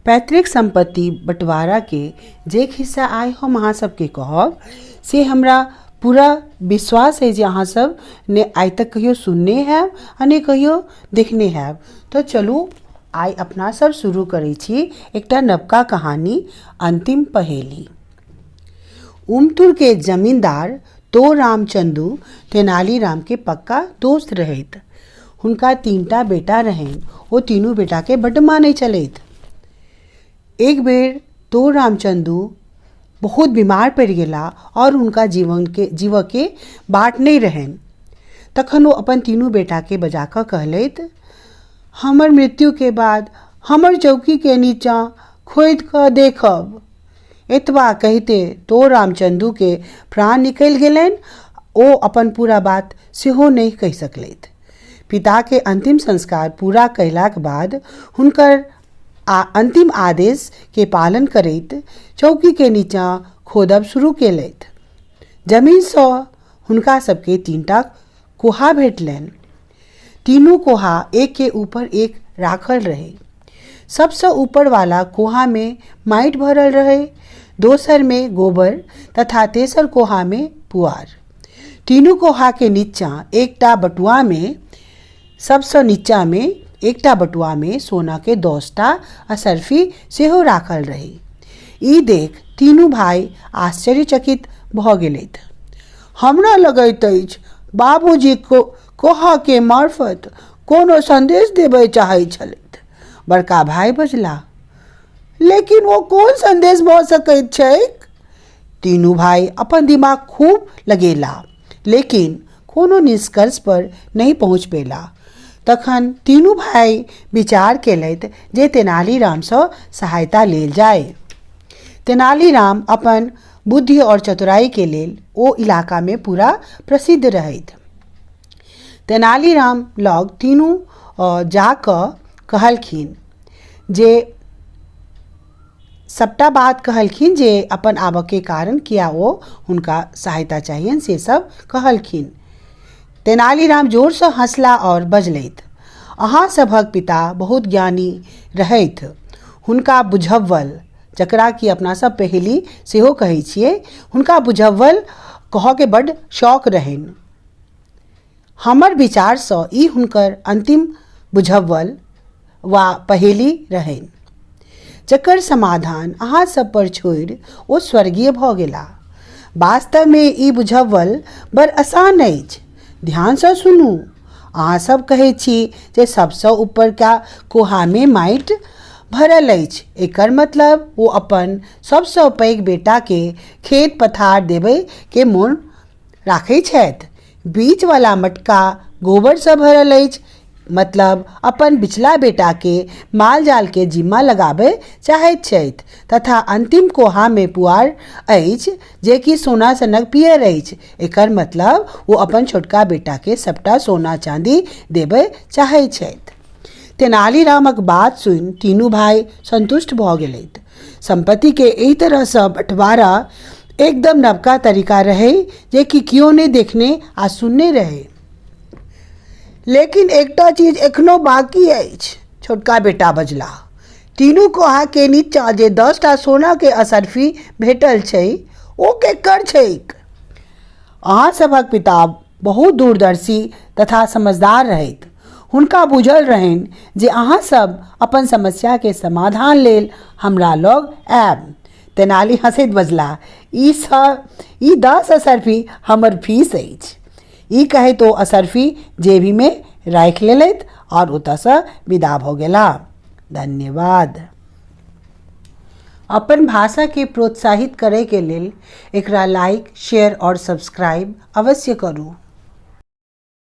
पैतृक सम्पत्ति बँटवाराके जे खिस्सा आइ हम अहाँ सबके कहब से हमरा पूरा विश्वास अइ जे अहाँ सब ने आइ तक कहियो सुनने हैब आ ने कहियो देखने हैब। तऽ चलू आइ अपना सब शुरू करै छी एकटा नवका कहानी अन्तिम पहेली। उमतुरके जमींदार तो रामचंदू तेनालीराम के पक्का दोस्त रहैत। हुनका तीनटा बेटा रहनि। ओ तीनू बेटाके बड्ड मानै छलथि। एक बेर तो रामचंदू बहुत बीमार पड़ि गेला आओर हुनका जीवनके जीवऽके बाट नहि रहनि। तखन ओ अपन तीनू बेटाके बजा कऽ कहलथि, हमर मृत्युके बाद हमर चौकीके नीचाँ खोदि कऽ देखब। एतबा कहिते तो रामचंदूके प्राण निकलि गेलनि। ओ अपन पूरा बात सेहो नहि कहि सकलथि। पिताके अन्तिम संस्कार पूरा कयलाक बाद हुनकर आ अन्तिम आदेशके पालन करैत चौकीके नीचाँ खोदब शुरू केलथि। जमीनसँ हुनका सबके तीनटा कोहा भेटलनि। तीनू कोहा एकके ऊपर एक राखल रहै। सबसँ ऊपरवाला कोहामे माटि भरल रहै, दोसरमे गोबर तथा तेसर कोहामे पुआर। तीनू कोहाके नीचाँ एकटा बटुआमे सबसँ नीचाँमे एकटा बटुआमे सोनाके 10टा असर्फी सेहो राखल रहै। ई देख तीनू भाइ आश्चर्यचकित भऽ गेलथि। हमरा लगैत अछि बाबूजी कोहाके मार्फत कोनो संदेश देबय चाहैत छलथि, बड़का भाइ बजलाह। लेकिन ओ कोन संदेश भऽ सकैत छैक? तीनू भाइ अपन दिमाग खूब लगेला, लेकिन कोनो निष्कर्ष पर नहि पहुँच पेला। तखन तीनू भाइ विचार केलथि जे तेनालीरामसँ सहायता लेल जाय। तेनालीराम अपन बुद्धि आओर चतुराईके लेल ओ इलाकामे पूरा प्रसिद्ध रहथि। तेनालीराम लग तीनू जा कऽ कहलखिन जे सभटा बात कहलखिन जे अपन आबऽके कारण किया ओ हुनका सहायता चाहियनि से सब कहलखिन। तेनालीराम जोरसँ हँसला आओर बजलथि, अहाँ सभक पिता बहुत ज्ञानी रहथि। हुनका बुझव्वल, जकरा कि अपना सब पहेली सेहो कहै छियै, हुनका बुझव्वल कहऽके बड्ड शौक रहनि। हमर विचारसँ ई हुनकर अन्तिम बुझव्वल वा पहेली रहनि, जकर समाधान अहाँ सब पर छोड़ि ओ स्वर्गीय भऽ गेला। वास्तवमे ई बुझव्वल बड़ आसान अछि। ध्यानसँ सुनू। अहाँ सब कहै छी जे सबसँ ऊपरका कोहामे माटि भरल अछि। एकर मतलब ओ अपन सबसँ पैघ बेटाके खेत पथार देबयके मोन राखै छथि। बीचवला मटका गोबरसँ भरल अछि, मतलब अपन बिचला बेटाके माल-जालके जिम्मा लगाबय चाहैत छथि तथा अन्तिम कोहामे पुआर अछि जे कि सोना सनक पीयर अछि। एकर मतलब ओ अपन छोटका बेटाके सभटा सोना-चाँदी देबय चाहैत छथि। तेनालीरामक बात सुनि तीनू भाइ सन्तुष्ट भऽ गेलथि। सम्पत्तिके एहि तरहसँ बँटवारा एकदम नवका तरीका रहै जे कि केओ नहि देखने आ सुनने रहै। लेकिन एकटा चीज एखनो बाँकी अछि, छोटका बेटा बजलाह। तीनू कोहाके नीचाँ जे 10टा सोनाके असर्फी भेटल छै ओ केकर छैक? अहाँ सभक पिता बहुत दूरदर्शी तथा समझदार रहथि। हुनका बुझल रहनि जे अहाँ सब अपन समस्याके समाधान लेल हमरा लग आयब। तेनाली हँसैत बजलाह, ई 10 असर्फी हमर फीस अछि। ई कहैत ओ असर्फी जेबीमे राखि लेलथि आओर ओतयसँ विदा भऽ गेलाह। धन्यवाद। अपन भाषाके प्रोत्साहित करैके लेल एकरा लाइक, शेयर आओर सब्सक्राइब अवश्य करू।